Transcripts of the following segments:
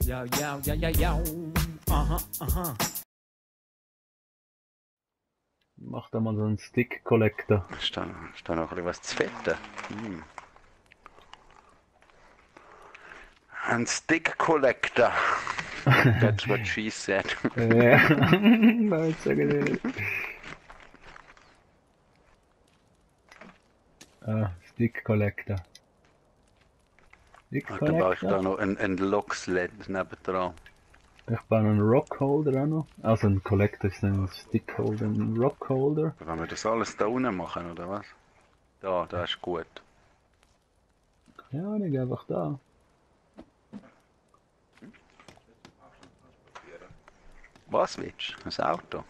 Ja, ja, ja, ja, ja. Aha, aha. Mach da mal so einen Stick-Collector. Ist da noch ein bisschen was zu fetten? Ein Stick Collector. That's what she said. Ja, nein, sag ich nicht. Ah, Stick-Collector. Dann baue ich da Stick-Collector? noch ein Lock-Sled nebendran. Ich baue einen Rockholder auch noch. Also ein Collector ist ein Stickholder, ein Rockholder. Wenn wir das alles da unten machen, oder was? Da ist gut. Ja, ich gehe einfach da. Was willst du? Ein Auto?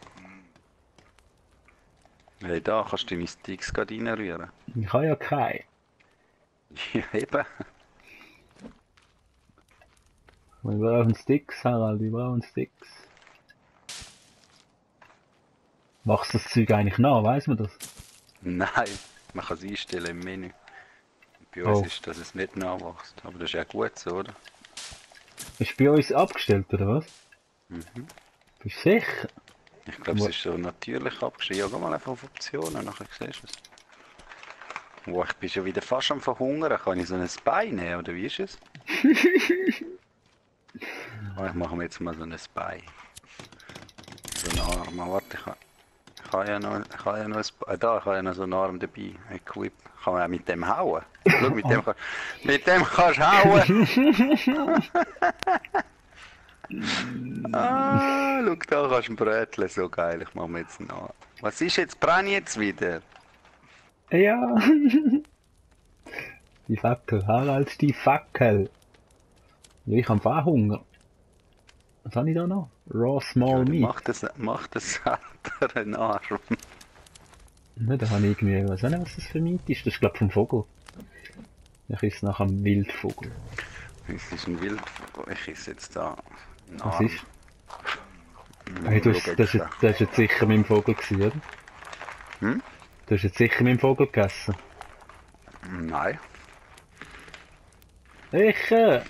Hey, da kannst du deine Sticks gerade reinrühren. Ich habe ja keinen. Ja, eben. Wir brauchen Sticks, Harald, wir brauchen Sticks. Machst du das Zeug eigentlich nach, weiss man das? Nein, man kann es einstellen im Menü. Bei uns Oh. ist, dass es nicht nachwächst. Aber das ist ja gut so, oder? Ist bei uns abgestellt, oder was? Mhm. Bist du sicher? Ich glaube, es ist so natürlich abgeschrieben. Ja, geh mal einfach auf Optionen, nachher siehst du es. Oh, ich bin schon wieder fast am Verhungern. Kann ich so ein Bein nehmen, oder wie ist es? Oh, ich mache mir jetzt mal so ein Bein. So einen Arm. Warte, ich habe ja noch ein da, ich habe ja noch so einen Arm dabei. Equip. Kann man auch mit dem hauen. Schau, mit dem kannst du hauen. Ah, schau, da kannst du bröteln. So geil, ich mache mir jetzt einen Arm. Was ist jetzt? Brenne ich jetzt wieder? Ja. Die Fackel, Harald, die Fackel. Ja, ich habe auch Hunger. Was habe ich da noch? Raw Small Meat. Mach das selber einen Arm. Ja, da habe ich irgendwie, was das für Meat ist. Das ist glaube ich vom Vogel. Ich esse nach einem Wildvogel. Es ist ein Wild. Ich esse jetzt da einen Was Arm. ist? Hey, das ist jetzt sicher mein Vogel gewesen, oder? Hm? Du hast jetzt sicher meinen Vogel gegessen. Nein. Sicher!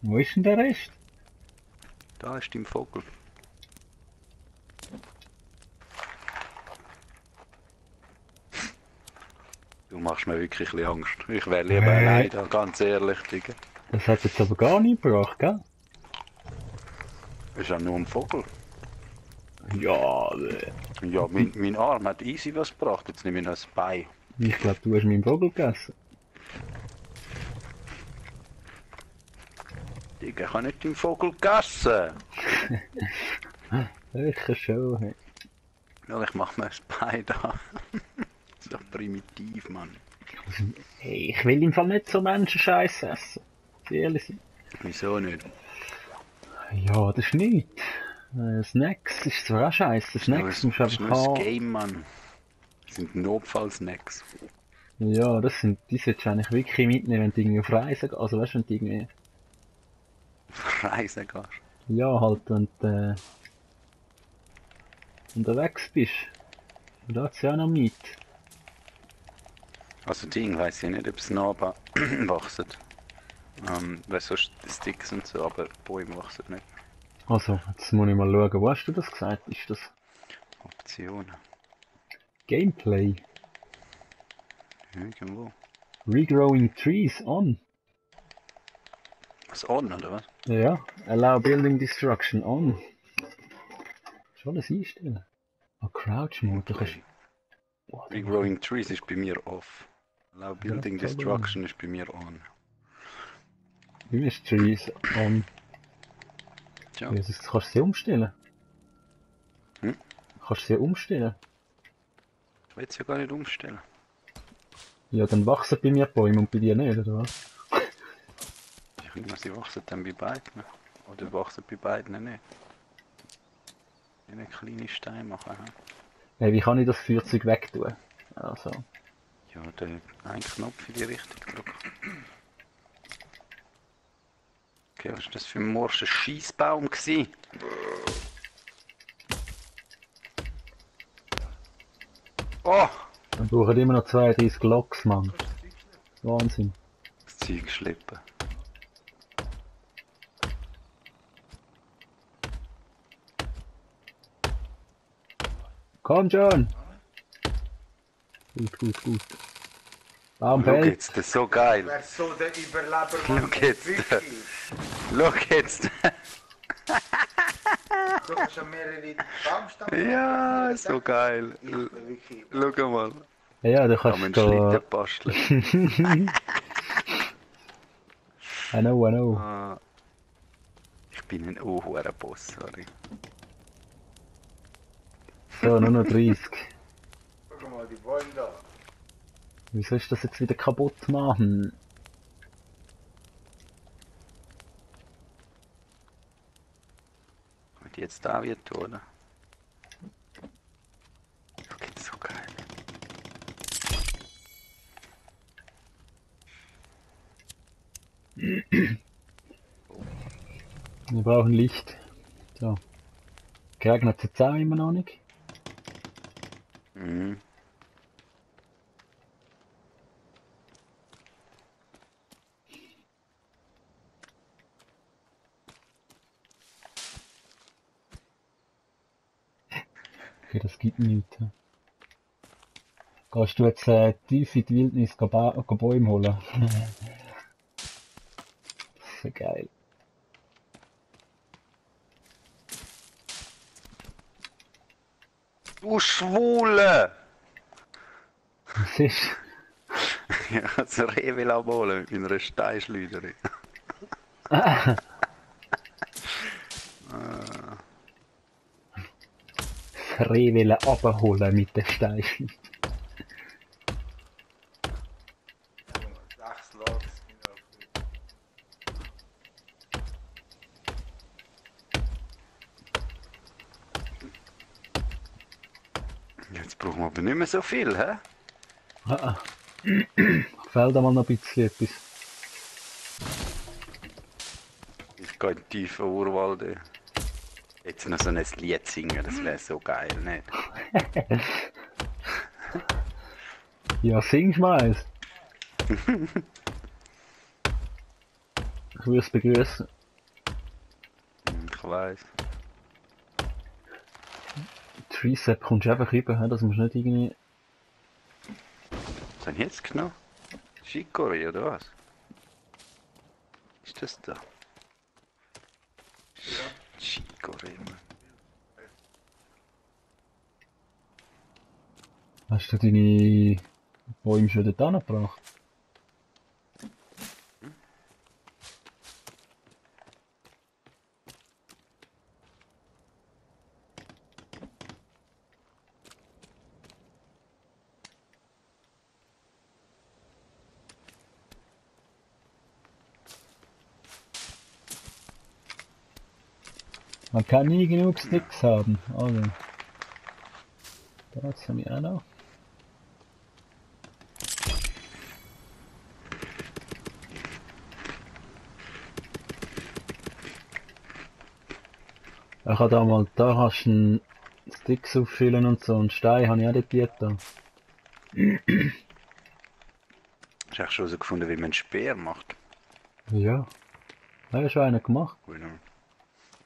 Wo ist denn der Rest? Da ist dein Vogel. Du machst mir wirklich ein bisschen Angst. Ich wäre lieber allein da, ganz ehrlich, Digga. Das hat jetzt aber gar nicht gebracht, gell? Ist ja nur ein Vogel. Ja, Ja, mein Arm hat easy was gebracht. Jetzt nehme ich noch ein Bein. ich glaube, du hast meinen Vogel gegessen. Digga, ich habe nicht deinen Vogel gegessen. Sicher schon, hey. Ja, ich mach mir ein Bein da. Das ist doch primitiv, Mann. Hey, ich will im Fall nicht so Menschenscheiß essen. Ehrlich sein. Wieso nicht? Ja, das ist nichts. Snacks ist zwar auch scheiße. Snacks musst du Das ist einfach nur ein haben. Game, Mann. Das sind Notfallsnacks. Ja, die solltest du eigentlich wirklich mitnehmen, wenn du irgendwie auf Reisen gehst. Also weißt du, wenn du irgendwie... Reisen gehst. Ja, halt, wenn du unterwegs bist. Und da hat's ja auch noch mit. Also Ding weiss ich nicht, ob es Narben wachsen. Weil sonst Sticks und so, aber Bäume wachsen nicht. Also, jetzt muss ich mal schauen, wo hast du das gesagt? Ist das Optionen. Gameplay? Irgendwo. Regrowing trees on. Was on, oder was? Ja, allow building destruction on. Schon alles einstellen. Oh, Crouch Mode, du kannst... Boah, da Regrowing Trees ist bei mir off. Allow Building Ja, Destruction ist bei mir on. Wie ist trees on? Tja. Ja, das kannst du sie umstellen. Hm? Kannst du sie umstellen? Ich will es ja gar nicht umstellen. Ja, dann wachsen bei mir Bäume und bei dir nicht, oder was? Ich finde, sie wachsen dann bei beiden. Oder wachsen bei beiden nicht. Einen kleinen Stein machen. Hey, wie kann ich das Feuerzeug wegtun? Also, Ja, den einen Knopf in die Richtung drücken. Okay, was war das für ein morscher Scheissbaum gewesen? Oh! dann brauchen immer noch 32 Loks, Mann. Wahnsinn. Das Zeug schleppen. Komm schon! Gut, gut, gut. Baum Schau fällt. jetzt, das ist so geil. Wer so der Überleber Schau jetzt. Schau jetzt. Du hast schon mehrere Baumstämme. Ja, so geil. Ich bin wirklich... Schau mal. Ja, du Kann man kannst einen da... Schlitten basteln. I know, I know. Ah. Ich bin ein Boss, sorry. So, nur noch 30. Guck mal, die Bäume da. Wieso ist das jetzt wieder kaputt machen? Und jetzt da wird, oder? Schau jetzt, so geil. Wir brauchen Licht. So. Geregnet hat es auch immer noch nicht. Mhm. Okay, das gibt nichts. hä? Gehst du jetzt tief in die Wildnis Bäume holen? Das ist geil. Du Schwule! Was ist? Ich habe das Rewe abholen mit meiner Steinschleuderin. Das Reh abholen mit den Steinen. 6 Logs. Jetzt brauchen wir aber nicht mehr so viel, hä? Fehlt einmal noch ein bisschen etwas. Ich gehe in den tiefen Urwald. Jetzt noch so ein Lied singen, das wäre so geil, nicht? Ja, singst mal eins. Ich würde es begrüßen. Ich weiß. Tricep kommst du einfach rüber, hä? Das musst du nicht irgendwie... Was haben die jetzt genommen? Chicorée oder was? Ist das da? Chicorée, Mann. Hast du deine Bäume schon dort angebracht? Man kann nie genug Sticks haben. Also. Das haben wir auch noch. Ich habe da mal, da hast du einen Sticks auffüllen und so, und Stein habe ich auch dort da. Hast du eigentlich schon herausgefunden, wie man einen Speer macht? Ja. Da hast du einen gemacht. Cool, ne?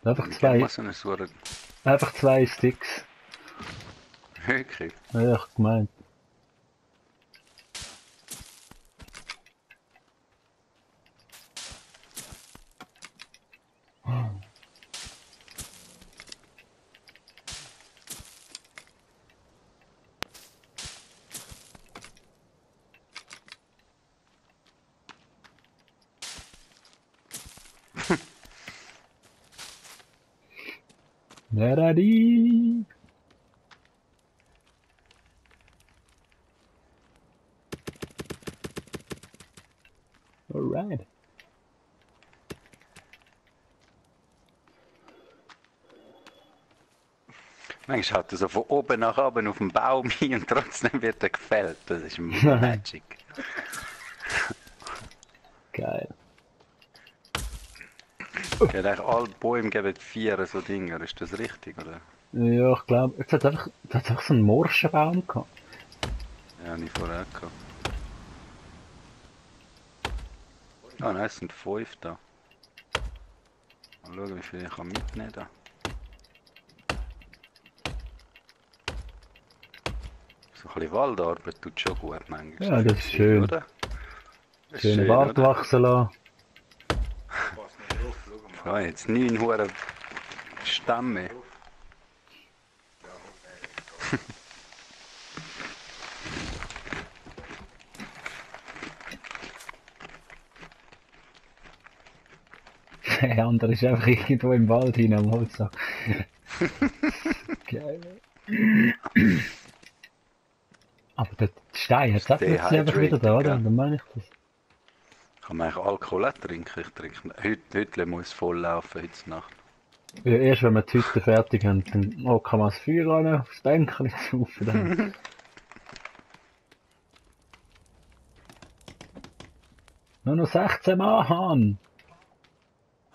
Einfach Ich zwei, muss so eine Suche. einfach zwei Sticks. Wirklich? Ja, ich gemeint. Neradi. Alright. Manchmal schaut er so von oben nach unten auf den Baum hin und trotzdem wird er gefällt. Das ist Magic. Geil. Ja, eigentlich alle Bäume geben 4 so Dinger, ist das richtig, oder? Ja, ich glaube, jetzt hat einfach so einen morschen Baum gehabt. Ja, nicht vorher gehabt. Ah nein, es sind 5 da. Mal schauen, wie viel ich kann mitnehmen kann. So ein bisschen Waldarbeit tut schon gut manchmal. Ja, das ist schön. Oder? Das ist Schöne schön, Bart oder? wachsen lassen. Pass nicht drauf, schau mal. Ja, jetzt 9 Huren Stämme. Der andere ist einfach irgendwo im Wald hin am Holzsack. Geil. Aber der Stein hat es plötzlich einfach wieder da, oder? Dehydrated, Dann meine ich das. Kann man eigentlich Alkohol auch trinken? Ich trinke heute muss es voll laufen, heute Nacht. Ja, erst wenn wir die Hütte fertig haben, dann kann man das Feuer an, aufs Bänkchen saufen. Dann. Nur noch 16 Mann haben.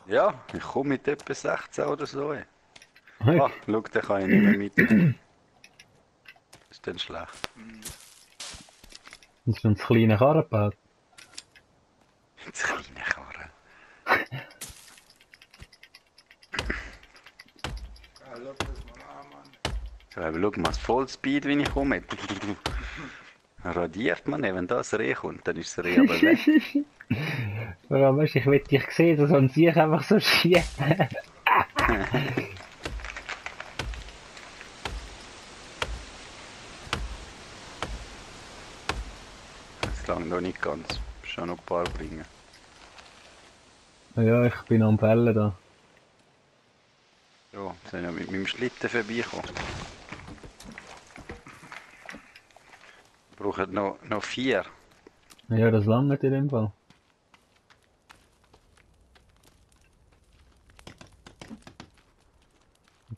Ja, ich komme mit etwa 16 oder so. Hey. Ah, schau, den kann ich nicht mehr mitnehmen. Das ist dann schlecht. Das ist ein kleiner Karren gebaut. Das kleine Karren. Ja, schau das mal an, Mann. So, aber schau mal, das Vollspeed, wie ich komme. Radiert man nicht, wenn das Reh kommt, dann ist das Reh aber weg. Ja, weißt, ich will dich sehen, dass man sich einfach so schiebt. Das langt noch nicht ganz. Schon noch ein paar bringen. Ja, ich bin am Fällen da. So, jetzt sind ja mit meinem Schlitten vorbeikommen. Wir brauchen noch 4. Ja, das langt in dem Fall.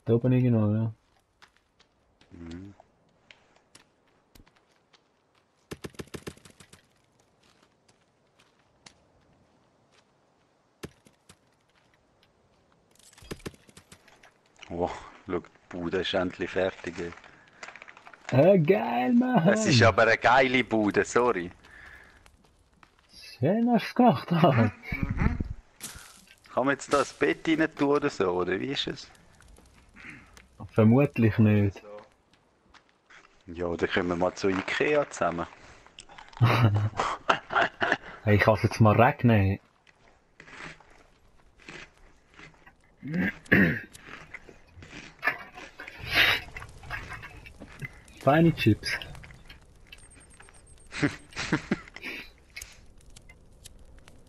Da oben irgendwo, ja. Mhm. Oh, schau, die Bude ist endlich fertig. Geil, Mann! Es ist aber eine geile Bude, sorry. Schön hast du gemacht, Alter. Kann man jetzt da das Bett rein tun oder so, oder wie ist es? Vermutlich nicht. Ja, dann können wir mal zu Ikea zusammen. Hey, ich kann es jetzt mal regnen. Feine Chips.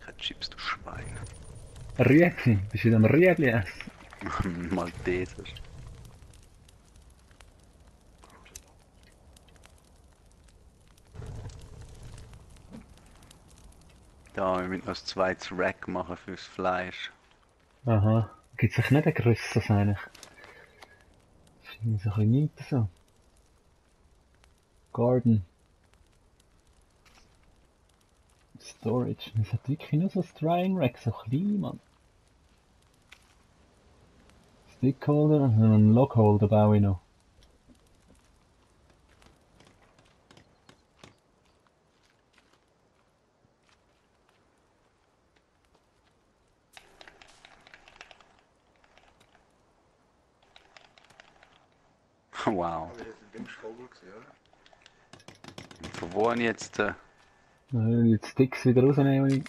Keine Chips, du Schwein. Rüebli. Bist du wieder am Rüebli essen? Malteser. Da, wir müssen noch ein zweites Rack machen fürs Fleisch. Aha. Gibt es nicht ein grösseres eigentlich? Das ist irgendwie so ein bisschen nicht so. Garden. Storage. Es hat wirklich nur so ein Drying Rack, so klein, Mann. Stickholder und einen Logholder baue ich noch. Wow. Aber jetzt in dem Vogel gesehen, oder? Von wo habe ich jetzt... Die Sticks wieder rausnehmen.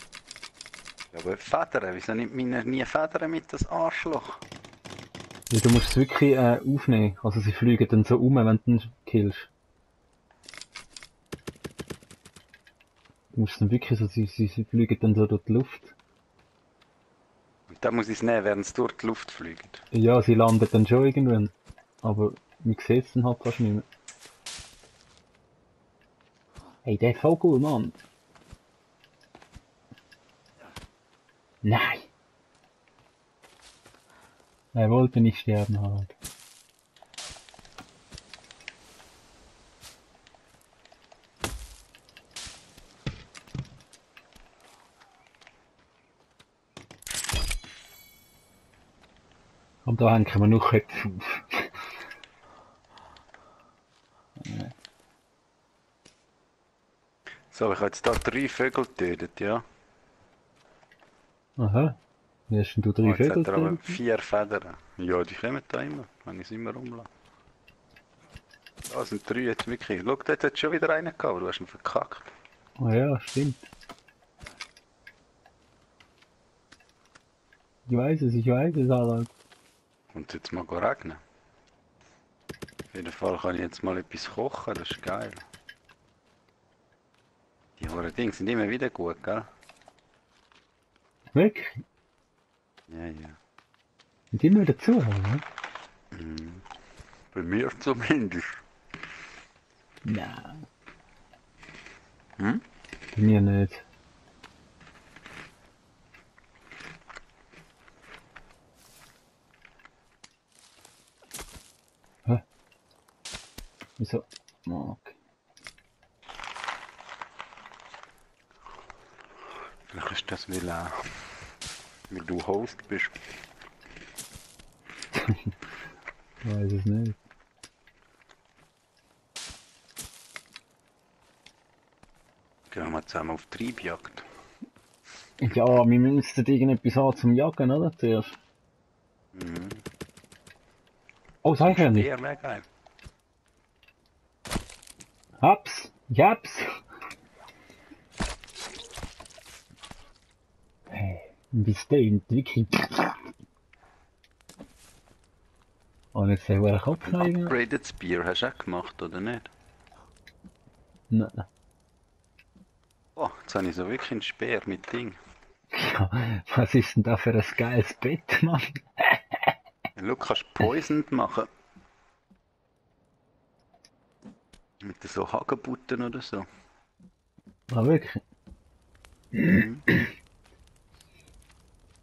Ja, aber Federn, wieso nimmt meine nie Federn mit, das Arschloch? Ja, du musst es wirklich aufnehmen. Also sie fliegen dann so wenn du ihn killst. Du musst dann wirklich so, sie fliegen dann so durch die Luft. Und dann muss ich es nehmen, während es durch die Luft fliegt. Ja, sie landen dann schon irgendwann. Aber man sieht es dann halt fast nicht mehr. Hey, der Vogel, Mann! Nein! Er wollte nicht sterben halt. Und da hängen wir noch Köpfe auf. So, ich habe jetzt da 3 Vögel getötet, ja. Aha. Wie hast denn du Oh, 3 jetzt Vögel hat er aber drin? 4 Federn. Ja, die kommen da immer, wenn ich es immer rumlasse. Da sind 3 jetzt wirklich. Schau, dort hat schon wieder einen gehabt, aber du hast ihn verkackt. Ah ja, stimmt. Ich weiß es, Harald. Und jetzt mal regnen. Auf jeden Fall kann ich jetzt mal etwas kochen, das ist geil. Die hohen Dinge sind immer wieder gut, gell? Wirklich? Ja, ja. Und immer dazu, oder? Mhm. Bei mir zumindest. Nein. Hm? Bei mir nicht. Hä? Wieso? Oh, okay. Vielleicht ist das, weil du Host bist. Ich weiß es nicht. Gehen wir zusammen auf Treibjagd. Ja, wir müssten irgendetwas haben zum Jagen, oder? Zuerst. Mhm. Oh, sag ich ja nicht. Speer wäre geil. Hab's! Ich hab's! Hey, bis dahin, wirklich. Und jetzt haben wir einen Kopf noch Ein irgendwie. Upgraded Spear hast du auch gemacht, oder nicht? Nein. Oh, jetzt habe ich so wirklich einen Speer mit Ding. Ja, was ist denn da für ein geiles Bett, Mann? Ja, schau, kannst du Poisoned machen. Mit so Hagebutten oder so. Ah, wirklich? Mhm.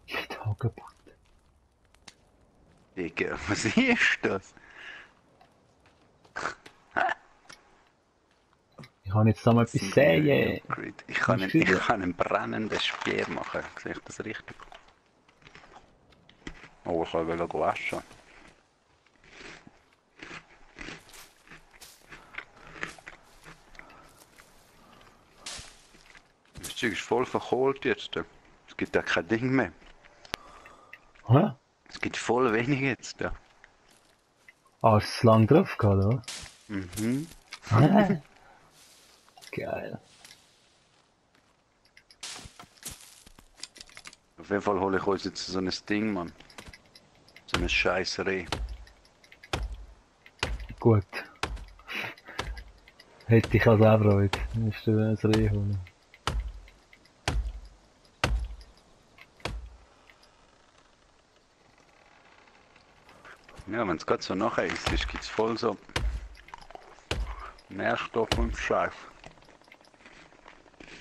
Mit Hagebutt. Digga, was ist das? Ich kann jetzt da mal etwas säen. Upgrade. Ich Was ist das? kann einen brennenden Speer machen. Sehe ich das richtig? Oh, ich wollte waschen. Das Zeug ist voll verkohlt jetzt. Es gibt ja kein Ding mehr. Hä? Es gibt voll wenig jetzt. Ah, ist es lang drauf gehabt, oder? Mhm. Hä? Geil. Auf jeden Fall hole ich uns jetzt so ein Ding, Mann. So ein scheiß Reh. Gut. Hätte ich also auch Freude. Müsste ein Reh holen. Ja, wenn es gerade so nachher ist, gibt es voll so Nährstoffe und Scheiß.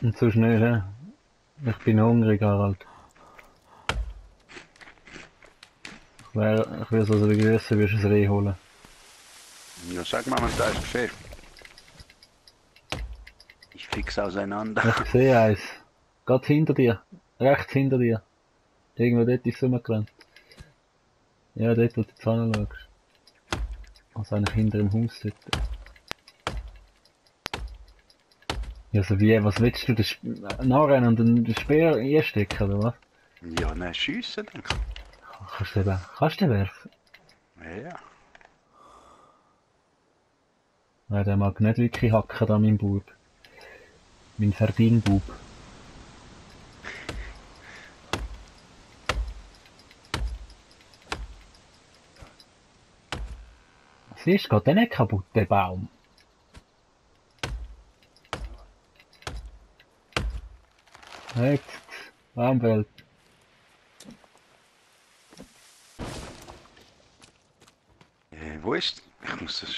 Und so schnell, hä? Ich bin hungrig, Harald. Ich will also begrüßen, wirst du ein Reh holen. Ja, sag mal, was da ist Befehl. Ich fix auseinander. Ich sehe eins. Gerade hinter dir. Rechts hinter dir. Irgendwo dort ist es rumgerannt. Ja, dort, wo du jetzt anschaust. Also eigentlich hinter dem Haus dort. Ja, also wie, was willst du? Nachrennen und den Speer einstecken, oder was? Ja, ne, schiessen dann. Kannst du den werfen? Ja. Nein, der mag nicht wirklich hacken, da mein Bub. Mein Verdienbub. Siehst du, geht der nicht kaputt, der Baum. Jetzt, Baumwelt. Wo ist... Ich muss das...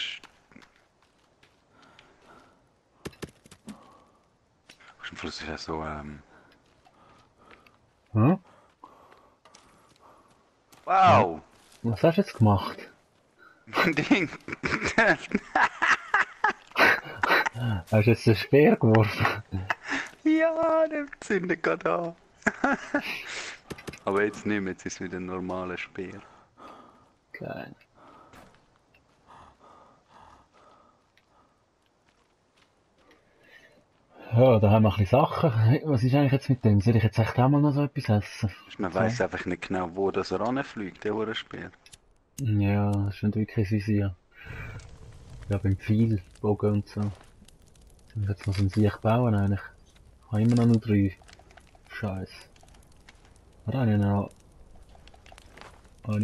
Am Schluss ist ja so, Hm? Wow! Was hast du jetzt gemacht? Ding! Hast du jetzt den Speer geworfen? Ja, der zündet gerade an. Aber jetzt nicht mehr, jetzt ist es wieder ein normaler Speer. Geil. Ja, da haben wir ein bisschen Sachen. Hey, was ist eigentlich jetzt mit dem? Soll ich jetzt echt auch mal noch so etwas essen? Man weiss einfach nicht genau, wo das ranfliegt, der Uhrenspiel. Ja, das ist nicht wirklich visier. Ja, beim Pfeil, Bogen und so. Ich muss jetzt noch so einen Sieg bauen eigentlich. Ich habe immer noch nur 3. Scheiße. Da habe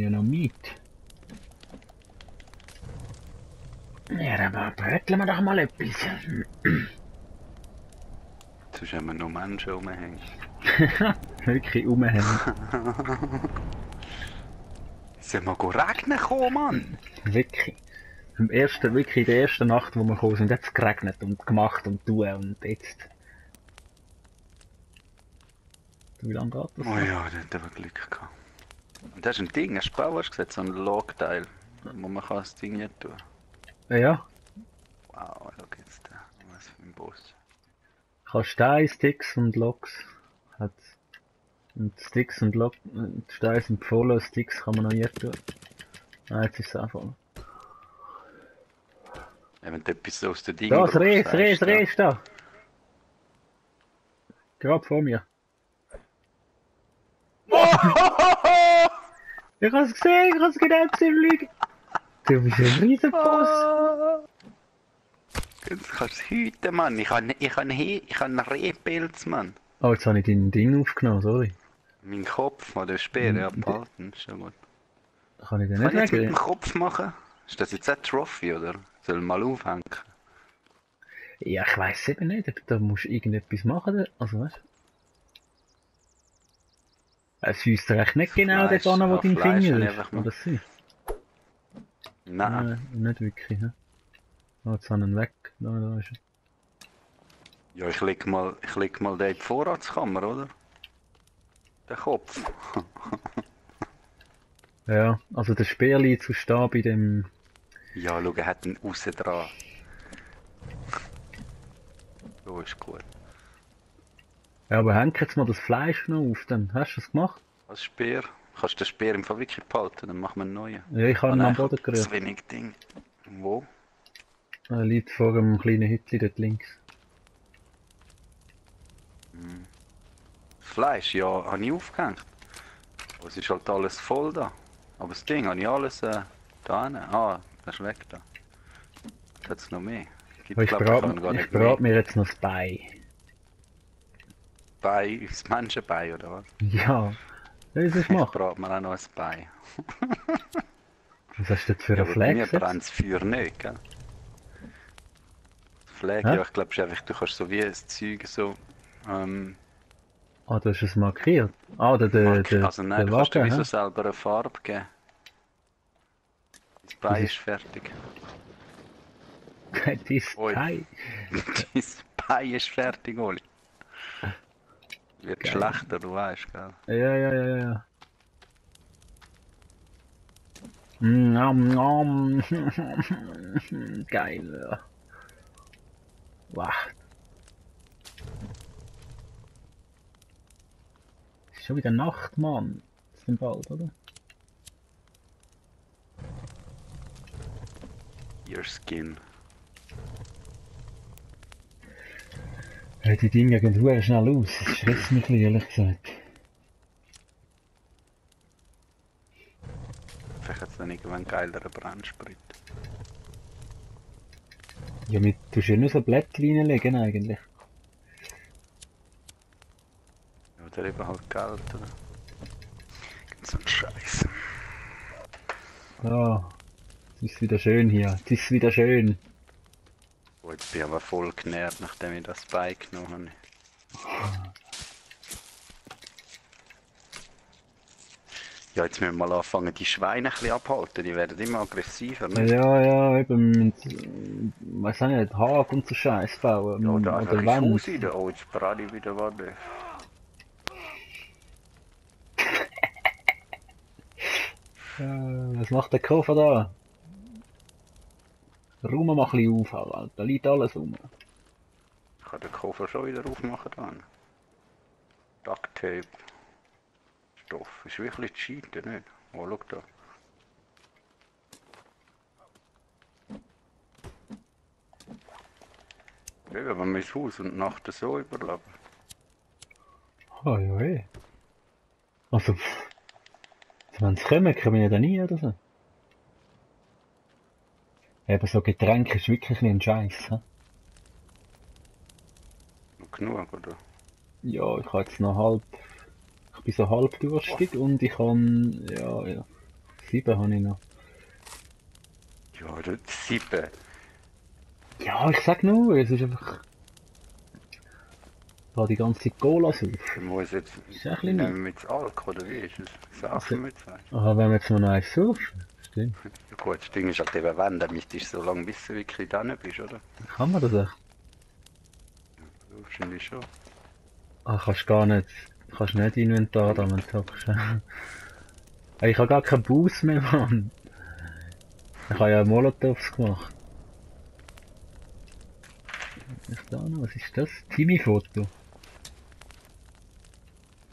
ich noch Meat. Ja, dann bröteln wir doch mal etwas. Sonst haben wir nur Menschen rumhängen. Wirklich umhängen. Sollen wir regnen kommen, Mann? Wirklich. Wirklich in der ersten Nacht, wo wir gekommen sind, hat es geregnet und gemacht und tun und jetzt. Wie lange geht das? Oh ja, da hat aber Glück gehabt. Und das ist ein Ding, hast du Bau hast gesagt, so ein Logteil, wo man kann das Ding nicht tun. Ja, Wow, schau jetzt da, was für ein Boss. kann Stein, Sticks und Loks. Hat. Und Sticks und Steine sind voll, Sticks kann man noch nie tun. Ah, jetzt ist es auch voll. Ja, wenn du etwas aus den Dingen Da, das Reh, brauchst, das Reh, sagst das du, Reh ist da. Gerade vor mir. Ich hab's gesehen, ich hab's genau gesehen fliegen. Du bist ein Riesenboss. Jetzt kannst du es hüten, Mann. Ich habe einen Rehpilz, Mann. Oh, jetzt habe ich dein Ding aufgenommen, sorry. Mein Kopf, oder Speer, ja, behalten, ist ja gut. Kann ich den Kann nicht ich jetzt mit dem wegnehmen? Kopf machen? Ist das jetzt ein Trophy, oder? Soll ich mal aufhängen? Ja, ich weiss eben nicht, da musst du irgendetwas machen. Also, weißt du? Es schießt recht nicht genau Fleisch, dort an, wo dein Fleisch Finger habe ich ist. einfach mal- Oder sie? Nein. Nein, nicht wirklich. Ne? Oh, jetzt haben wir ihn weg. Da ist er. Ja, ich leg mal den in die Vorratskammer, oder? Den Kopf. Ja, also der Speerli zu stehen bei dem. Ja, schau, er hat einen raus dran. So ist gut. Ja, aber hängt jetzt mal das Fleisch noch auf, dann hast du es gemacht? Was Speer? Kannst du den Speer im Fall wirklich behalten, dann machen wir einen neuen. Ja, ich habe ihn am Boden Das gerührt. wenig Ding. Wo? Er liegt vor einem kleinen Hütchen dort links. Fleisch, ja, habe ich aufgehängt. Aber es ist halt alles voll da. Aber das Ding habe ich alles da hin. Ah, das ist weg da. Jetzt hat es noch mehr. Gibt, Aber ich glaub, brate kann gar nicht brate mir jetzt noch das Bein. Bein, das Menschenbein oder was? Ja, das ist Ich machen. brate mir auch noch ein Bein. Was hast du dort für Ja, einen aber bei mir Flex brennt jetzt? das Feuer nicht, gell? Flag, Hä? ja, ich glaube einfach, du kannst so wie das Zeug so, Ah, du hast es markiert. Ah, also nein, der du kannst dir wie Wagen, so hä? selber eine Farbe geben. Das Bein ist fertig. Das ist Ui. Bein. Dein Bein ist fertig, Oli. Wird Geil. schlechter, du weißt, gell? Ja. Nom, nom. Geil, ja. Wow. Ist schon wieder Nacht, Mann. Ist denn bald, oder? Your skin. Hey, die Dinge gehen sehr schnell aus. Das stresst mich ein bisschen, ehrlich gesagt. Vielleicht hat es dann irgendwann geileren Brandsprit. Ja, mit, du musst ja nur so Blättchen reinlegen eigentlich. Oder eben halt Geld, oder? So ein Scheiß. Ja, es ist wieder schön hier. Es ist wieder schön. Oh, jetzt bin ich aber voll genährt, nachdem ich das Bein genommen habe. Ja, jetzt müssen wir mal anfangen, die Schweine ein bisschen abhalten. Die werden immer aggressiver, ne? Ja, eben mit, weiß auch nicht, Hag und so Scheiß bauen. Ja, da einfach oder ins Haus Wände. rein. Oh, jetzt brate ich wieder was. Was macht der Koffer da? Räum mal ein bisschen auf, Alter. Da liegt alles rum. Ich kann den Koffer schon wieder aufmachen dann. Duct Tape. Stoff. Ist wirklich cheaten, nicht? Oh, schau da. Ja, wenn wir ins Haus und die Nacht so überleben. Oh ja, eh. Also, wenn sie kommen wir ja dann nie oder so. Eben so Getränke ist wirklich nicht ein Scheiß. He? Noch genug, oder? Ja, ich habe jetzt noch halb. Ich bin so halb durstig und ich kann. Ja. 7 habe ich noch. Ja, 7. Ja, ich sag nur, es ist einfach. Da die ganze Cola saufen. Ich muss jetzt. Ist ein bisschen Nehmen wir jetzt Alkohol, oder wie ist es? Saufen wir zwei. Aber wenn wir jetzt noch eins saufen, stimmt. Ja, gut, das Ding ist halt eben, wenn, dann müsstest du so lange wissen, wie du da bist, oder? Kann man das echt? Wahrscheinlich schon. Ah, kannst nicht Inventar da, wenn du hockst. Ich habe gar keinen Boost mehr, Mann. Ich habe ja Molotovs gemacht. Was ist das? Timmy-Foto.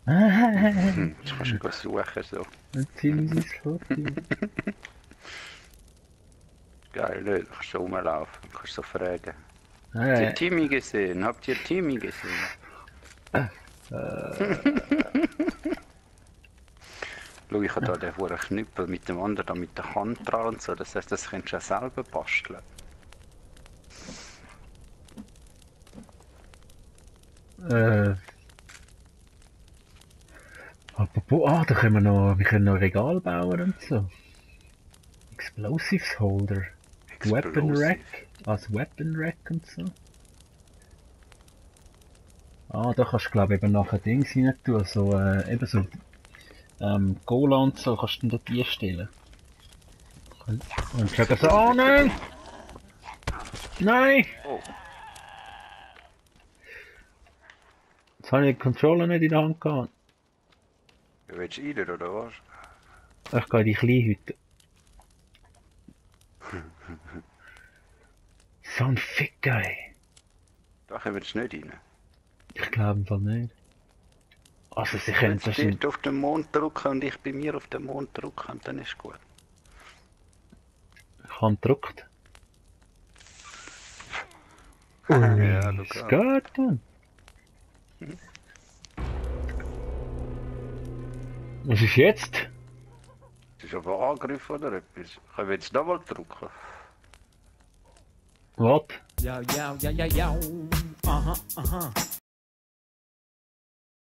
Das kannst du suchen, so. Ein Timmys Foto. Geil, nicht? Du kannst so rumlaufen, du kannst so fragen. Habt ihr Timmy gesehen? Habt ihr Timmy gesehen? Schau, ich habe da den hohen Knüppel mit dem anderen da mit der Hand dran und so. Das heisst, das könntest du auch selber basteln. Apropos, da können wir können noch Regal bauen und so. Explosives Holder. Weapon Rack. Als Weapon Rack und so. Ah, da kannst du glaube ich eben nachher Dings rein tun, so, eben so, Cola und so kannst du dann dort einstellen. Und sagen so, oh nein! Nein! Oh. Jetzt habe ich den Controller nicht in der Hand gehabt. Willst du rein, oder was? Ich gehe in die Kleinhütte. So ein Ficker, ey. Da kommen wir nicht rein. Ich glaube im Fall nicht. Also sie können das Wenn nicht. du auf den Mond drücken und ich bei mir auf den Mond drücken, dann ist gut. Ich habe gedrückt. Ja, du Es kannst. geht, Mann. Was ist jetzt? Das ist aber Angriff oder etwas. Können wir jetzt nochmal drücken? Was? Yo, yo, yo, yo, yo. Uh-huh, uh-huh.